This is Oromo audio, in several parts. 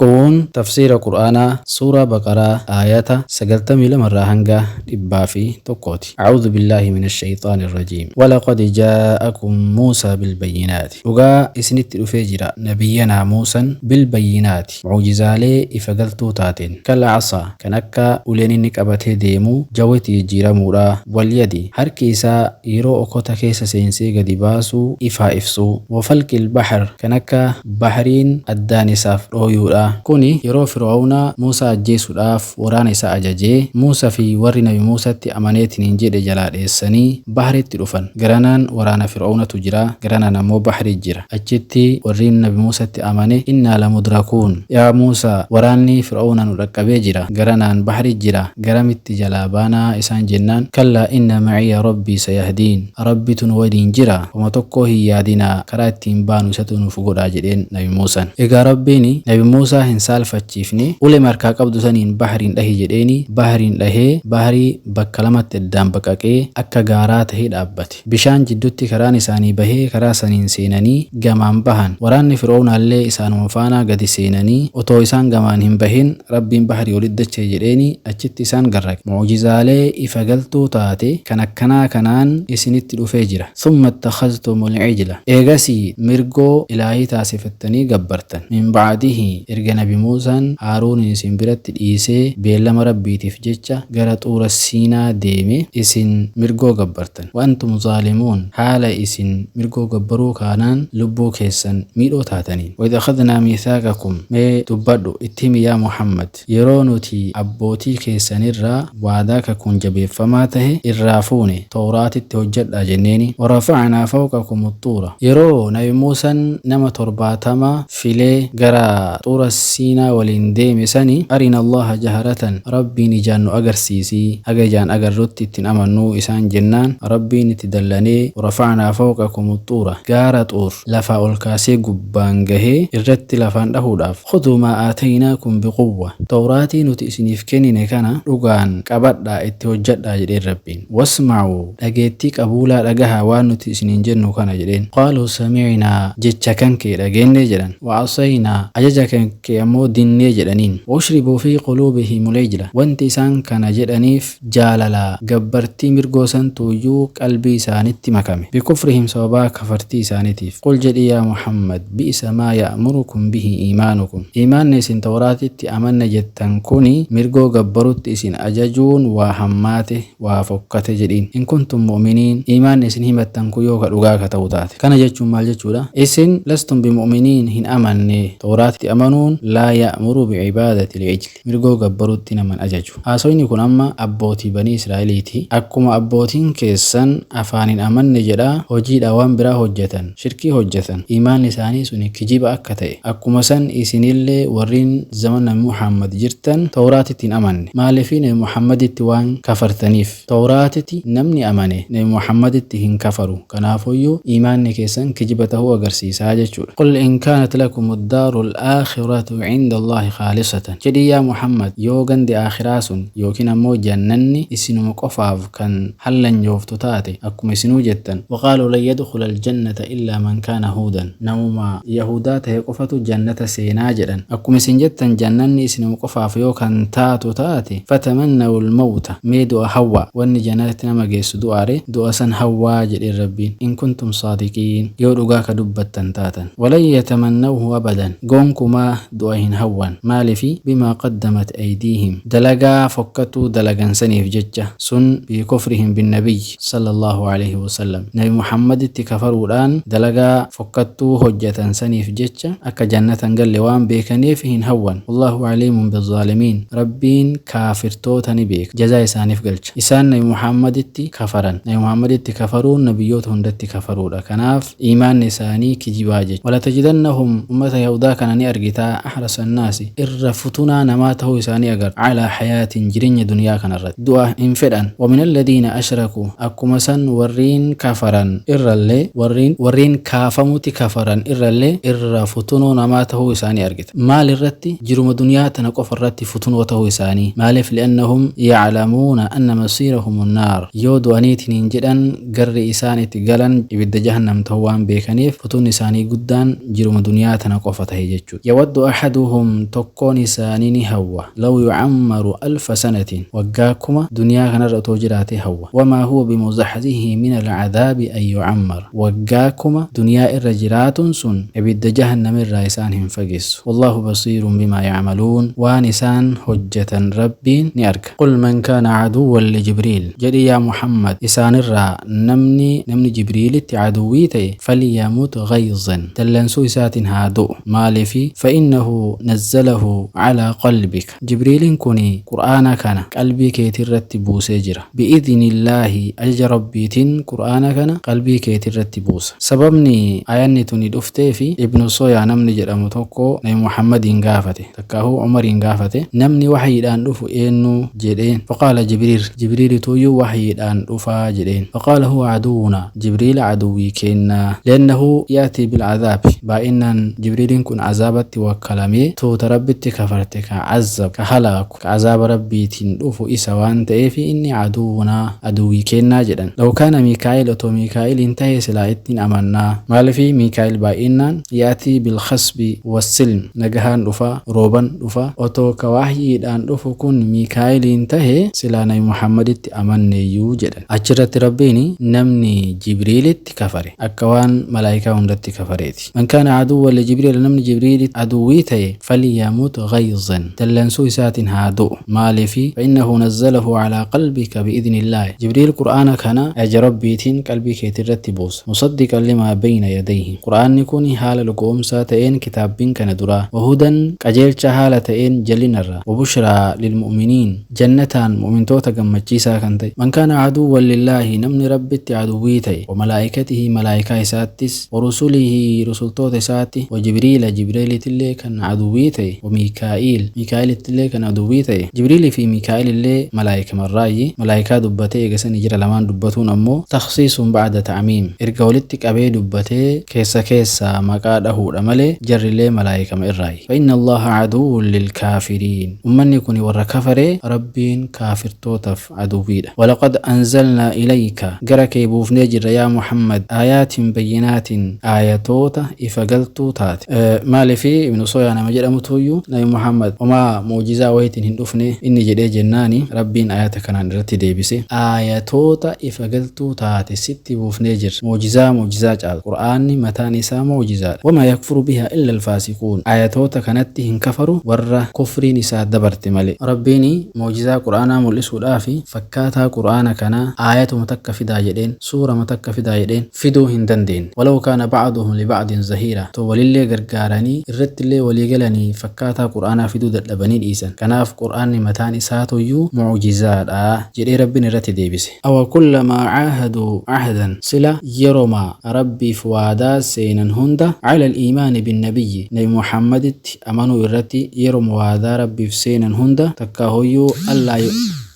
Kun tafsiira Qur'aanaa Suuraa Baqaraa aayata 92 irraa hanga 101ti. A'uudhu billaahi minashayxaani rajiim. Walaqad jaa'akum Muusaa bilbayyinaati. Dhugaa isinitti dhufee jira nabiyyanaa Muusan bilbayyinaati mu'jizaalee ifa galtuu taateen. Kal asaa kan akka uleen inni qabatee deemu jawwetti jijjiiramuudha. Wal yadi harki isaa yeroo okota keessa seensee gadi baasuu ifaa ifsuu. Wafalqil bahr kan akka bahriin addaan isaaf dhooyuudha. Kuni yeroo Fir'awna Muusaa ajjeesuudhaaf waraana isaa ajajee, Muusa fi warri nabi Muusatti amaneetiniin jedhe jalaa dheessanii bahritti dhufan. Garanaan waraana Fir'awnatu jira, garanaan ammoo bahri jira. Achitti warriin nabi Muusatti amane innaa lamudrakuun, yaa Muusaa waraanni Fir'awna nu dhaqqabee jira, garanaan bahri jira, garamitti jalaa baanaa isaan jennaan, kallaa inna ma'iya rabbii sayahdiin, Rabbitu nu waliin jira, homa tokkoo hin yaadinaa, karaa ittiin baanu isatu nuuf godhaa jedheen nabi Muusan. Egaa Rabbiin nabi Muusaa hin saalfachiifne, ulema harkaa qabdu saniin bahriin dhahi jedheeni, bahriin dhahee, bahrii bakka lamatti addaan baqaqee akka gaaraa tahee dhaabbate. Bishaan jiddutti karaan isaanii bahee karaa saniin seenanii gamaan bahan. Waraanni Fir'oownaallee isaanuma faanaa gadi seenanii otoo isaan gamaan hin bahin Rabbiin bahrii olitti dacha'i jedheeni achitti isaan garraqe. Mu'jizaalee ifa galtuu taate kan akkanaa kanaan isinitti dhufee jira. Thumma ittakhaztumul ijla. Eegasii mirgoo ilaahii taasifattanii gabbartan. Min ba'dihi erga nabi Muusaan Haaruuniin isin biratti dhiisee beellama Rabbiitiif jecha gara Xuura Siinaa deeme isin mirgoo gabbartan. Wa antum zaalimuun haala isin mirgoo gabbaruu kaanaan lubbuu keessan miidhoo taataniin. Wa idh akhadnaa miithaaqakum mee dubbadhu itti himi yaa Muhammad yeroo nuti abbootii keessanirraa waadaa kakuun jabeeffamaa tahe irraa fuune Towraatitti hojjadhaa jenneeni. Wa rafa'naa fawqakumu xuura yeroo nabi Muusan nama 70 filee gara Xuura Siinaa waliin deeme sani, Arina Allaaha jahratan, Rabbiin ijaan nu agarsiisi, haga ijaan agarrutti itti hin amannuu isaan jennaan, Rabbiin itti dallanee, Warafa'naa fawqakumu xuura, gaara Xuur lafaa ol kaasee gubbaan gahee irratti lafaan dhahuudhaaf, Khudhuu maa aataynaakum biquwwa, Towraatii nuti isiniif kennine kana dhugaan qabadhaa itti hojjadhaa jedheen Rabbiin. Wasma'uu, dhageettii qabuulaa dhagahaa waan nuti isiniin jennu kana jedheen. Qaaluu sami'naa, jecha kan kee dhageenne jedhan. Wa asaynaa, ajaja kan kee ammoo dinnee jedhaniin. Wa ushribuu fii quluubihimul ijla, wanti isaan kana jedhaniif jaalala gabbartii mirgoo santuuyyuu qalbii isaanitti makame. Bikufrihim sababaa kafartii isaaniitiif. Qul jedhi yaa Muhammad, bi'isa maa ya'murukum bihi iimaanukum. Iimaanni isin Tawraatitti amanne jettan kuni mirgoo gabbarutti isin ajajuun waa hammaate, waa fokkate jedhiin. In kuntum mu'miniin, iimaanni isin himattan kun yoo ka dhugaa ka ta'u taate. Kana jechuun maal jechuudha? Isin lastum bimu'miniin hin amanne. Tawraatitti amanuun laa ya'muru bi'ibaadatil ijli. Mirgoo gabbarutti nama hin ajaju. Haasoyni kun amma abbootii banii Israa'eliiti. Akkuma abbootiin keessan afaaniin amanne jedhaa hojiidhaan waan biraa hojjatan, shirkii hojjatan, iimaanni isaanii suni kijiba akka ta'e, akkuma san isinillee warriin zamana nabi Muhammad jirtan Tawraatitti hin amanne. Maaliifi nabi Muhammaditti waan kafartaniif. Tawraatiti namni amane nabi Muhammaditti hin kafaru. Kanaafuyyuu iimaanni keessan kijiba tahuu agarsiisa jechuudha. Qul in kaanat lakumu ddaaru al-aakhiratu cinda Allaahi khaalisatan. Jedhi yaa Muhammad yoo gandi aakhiraa sun yookiin ammoo jannanni isinuma qofaaf kan hallanyooftu taate akkuma isinuu jettan, waqaaluu lan yadkhula al-jannata illaa man kaana huudan, namuma yahuudaa tahe qofatu jannata seenaa jedhan. Akkuma isin jettan jannanni isinuma qofaaf yoo kan taatu taate, fatamannawul mawta, mee du'a hawwaa, wanni jannatatti nama geessu du'aa ree, du'a san hawwaa jedheen Rabbiin, in kuntum saadiqiin, yoo dhugaa ka dubbattan taatan. Walan yatamannawhu abadan, gonkumaa du'a hin hawwan, maalifi bimaa qaddamat aydiihim, dalagaa fokkattuu dalagan saniif jecha, sun bikufrihim binnabiyyi, sallallaahu aleyhi wasallam, nabi Muhammaditti kafaruudhaan dalagaa fokkattuu hojjatan saniif jecha akka jannata hin galle waan beekaniif hin hawwan. Wallaahu aliimun bizzaalimiin, Rabbiin kaafirtoota ni beeka, jazaa isaaniif galcha. Isaan nabi Muhammaditti kafaran. Nabi Muhammaditti kafaruun nabiyyoota hundatti kafaruudha. Kanaaf iimaanni isaanii kijibaa jechuudha. Walatajidannahum, ummata yahudaa kana ni argitaa, ahrasa annaasi, irra futunaa namaa tahuu isaanii agarta, calaa hayaatin, jireenya duniyaa kanarratti. Du'a hin fedhan. Wa minalladiina ashrakuu, akkuma san warriin kafaran irrallee, warriin warriin kaafamutti kafaran irrallee irra futunoo namaa tahuu isaanii argita. Maal irratti? Jiruma duniyaa tana qofa irratti futunoo tahuu isaanii. Maaliif? Li'annahum ya'lamuuna anna masiirahumu nnaar. Yoo du'aniitiniin jedhan garri isaan itti galan ibidda jahannam tahuu waan beekaniif futunni isaanii guddaan jiruma duniyaa tana qofa tahe jechuudha. Yawaddu Yawaddu ahaduhum, tokkoon isaanii ni hawwa, law yucammaru alfa sanatin, waggaa 1000 duniyaa kanarra otoo jiraatee hawwa. Wamaa huwa bimuzaxzihi min alcadaabi an yucammar, waggaa 1000 duniyaa irra jiraatuun sun ibidda jahannam irraa isaan hin fageessu. Wallaahu basiirun bimaa yacmaluun, waan isaan hojjatan Rabbiin ni arga. Qul man kaana caduwwan lijibriil, jedhi yaa Muhammad isaanirraa namni Jibriilitti aduwwii ta'e, falyamut ghayzan, dallansuu isaatiin haa du'u. Maaliifi? Fa'innahu nazzalahu calaa qalbika, Jibriiliin kuni Qur'aana kana qalbii keetirratti buusee jira. Bi'idhnillaahi, ajaja Rabbiitiin Qur'aana kana qalbii keetirratti buusa. Sababni aayanni tuni dhufteefi, Ibnu Soyaa namni jedhamu tokko Nabi Muhammadiin gaafate, takkaahuu Umariin gaafate, namni wahyiidhaan dhufu eenyu jedheen. Faqaala Jibriil, Jibriilituuyyuu wahyiidhaan dhufaa jedheen. Faqaala huwa aduwwunaa, Jibriila aduwwii keennaa. Li'annahu ya'tii bil'adhaabi, baay'innaan Jibriiliin kun azaabatti wakkalamee tuuta Rabbitti kafarte ka azzabu, ka halaaku, ka azaaba Rabbiitiin dhufu isa waan ta'eefi inni aduwwunaa, aduwwii keennaa jedhan. Law kaana Miikaa'il, otoo Miikaa'iliin tahee silaa ittiin amannaa. Maalifi? Miikaa'il baay'innaan ya'tii bilkhasbi wassilm, nagahaan dhufa, rooban dhufa. Otoo ka wahyiidhaan dhufu kun Miikaa'iliin tahe silaa Nabi Muhammaditti amanneeyyuu jedhan. Achirratti Rabbiin namni Jibriilitti kafare akka waan malaayikaa hundatti kafareeti. Man kaana aduwwan li Jibriila, namni Jibriilitti aduwwii ta'e, falyamut ghayzan, dallansuu isaatiin haa du'u. Maaliifi? Fa'innahu nazzalahu alaa qalbika bi'idhnillaahi, Jibriil Qur'aana kana ajaja Rabbiitiin qalbii keetirratti buusa. Musaddiqan limaa bayna yadayhi, Qur'aanni kuni haala dhugo'oomsaa ta'een kitaabbiin kana duraa. Wa hudan, qajeelcha haala ta'een jallinarraa. Wa bushraa lilmu'miniin, jannataan mu'mintoota gammachiisaa kan ta'e. Man kaana aduwwan lillaahi, namni Rabbitti aduwwii ta'e, wa malaa'ikatihi, malaa'ikaa isaattis, wa rusulihi, rusultoota isaatti, wa Jibriila, Jibriilitillee kan aduwwii ta'e, wa Miikaa'iil, Miikaa'ilittillee kan aduwwii ta'e. Jibriilii fi Miikaa'ilillee malaayikamarraayyi. Malaayikaa dubbatee eega sanii jara lamaan dubbatuun ammoo takhsiisun ba'da ta'miim, erga walitti qabee dubbatee keessa keessaa maqaa dhahuudha malee jarrillee malaayikama irraayyi. Fa inna Allaaha aduwwun lilkaafiriin, ummanni kuni warra kafare, Rabbiin kaafirtootaf aduwwiidha. Walaqad anzalnaa ilayka, gara kee buufnee jirra yaa Muhammad, aayaatin bayyinaatin, aayatoota ifa galtuu taate. Maalifi? Ibnu Soyaa nama jedhamutuuyyuu Nabi Muhammad homaa mu'jizaa wayiitiin hin dhufne inni jedhee jennaani Rabbiin aayata kanaan irratti deebise. Aayatoota ifa galtuu taate sitti buufnee jirra. Mu'jizaa mu'jizaa caaltu. Qur'aanni mataan isaa mu'jizaadha. Wamaa yakfuru bihaa illa alfaasiquun. Aayatoota kanatti hin kafaru warra kufriin isaa dabarte malee. Rabbiin mu'jizaa Qur'aanaa mul'isuudhaafi fakkaataa Qur'aana kanaa aayatuma takka fidaa jedheen, suurama takka fidaa jedheen, fiduu hin dandeenne. Walaw kaana ba'duhum liba'din zahiiraa. Otoo walillee gargaaranii, irrattillee walii galanii fakkaataa Qur'aanaa fiduu dadhabanii dhiisan. Kanaaf Qur'aanni mataan isaatuyyuu mu'jizaadha jedhee Rabbiin irratti deebise. Awa kullamaa caahaduu cahdan, sila yeroma Rabbiif waadaa seenan hunda, cala al-iimaani binnabiyyi, Nabi Muhammaditti amanuu irratti yeroma waadaa Rabbiif seenan hunda, takkaahuyyuu allaa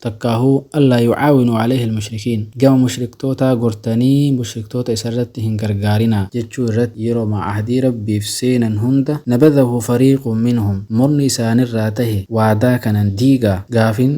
takkaahuu allaa yucaawinuu calayhi al-mushrikiin, gama mushriktootaa gortanii mushriktoota isarratti hin gargaarinaa jechuu irratti yeroma ahdii Rabbiif seenan hunda, nabadhahu fariiqun minhum, murni isaanirraa tahe waadaa kanan diigaa. Gaafin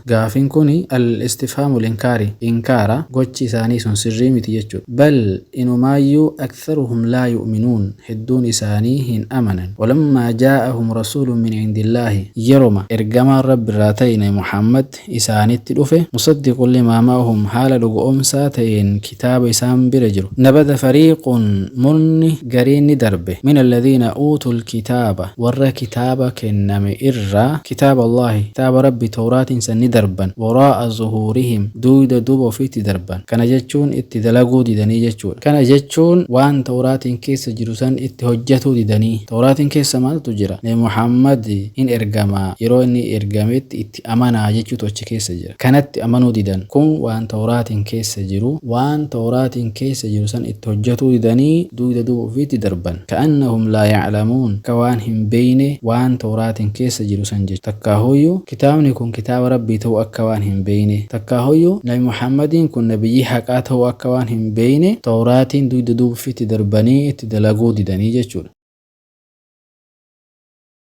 gaafin kuni al-istifhaamu al-inkaari, inkaara, gochi isaanii sun sirrii miti jechuudha. Bal, inumaayyuu, aktharuhum laa yu'minuun, hedduun isaanii hin amanan. Walammaa jaa'ahum rasuulun min cindillaahi, yeroma ergamaan Rabbirraa ta'e Nabi Muhammad isaanitti dhufe, musaddiqun limaa ma'ahum, haala dhugo'oomsaa ta'een kitaaba isaan bira jiru, nabadha fariiqun, murni gariin ni darbe, min alladhiina uutul kitaaba, warra kitaaba kenname irraa, kitaaba Allaahi, kitaaba Rabbi Tawraatiin san ni darban, waraa'a zuhuurihim, duuyda duuba ofiitti darban. Kana jechuun itti dalaguu didanii jechuudha. Kana jechuun waan Tawraatiin keessa jiru san itti hojjatuu didanii. Tawraatiin keessa maaltu jira? Nabi Muhammad hin ergama, yeroo inni ergametti itti amanaa jechuutu achi keessa jira. Kanatti amanuu didan. Kun waan Tawraatiin keessa jiru. Waan Tawraatiin keessa jiru san itti hojjatuu didanii duuyda duuba ofiitti darban. Ka'annahum laa ya'lamuun, akka waan hin beeyne waan Tawraatiin keessa jiru san jechuudha. Takkaahuyyuu kitaabni kun kitaaba Rabbii ta'uu akka waan hin beeyne, takkaahuyyuu Nabi Muhammadiin kun nabiyyii haqaa ta'uu akka waan hin beeyne Tawraatiin duyda duuba ofiitti darbanii itti dalaguu didanii jechuudha.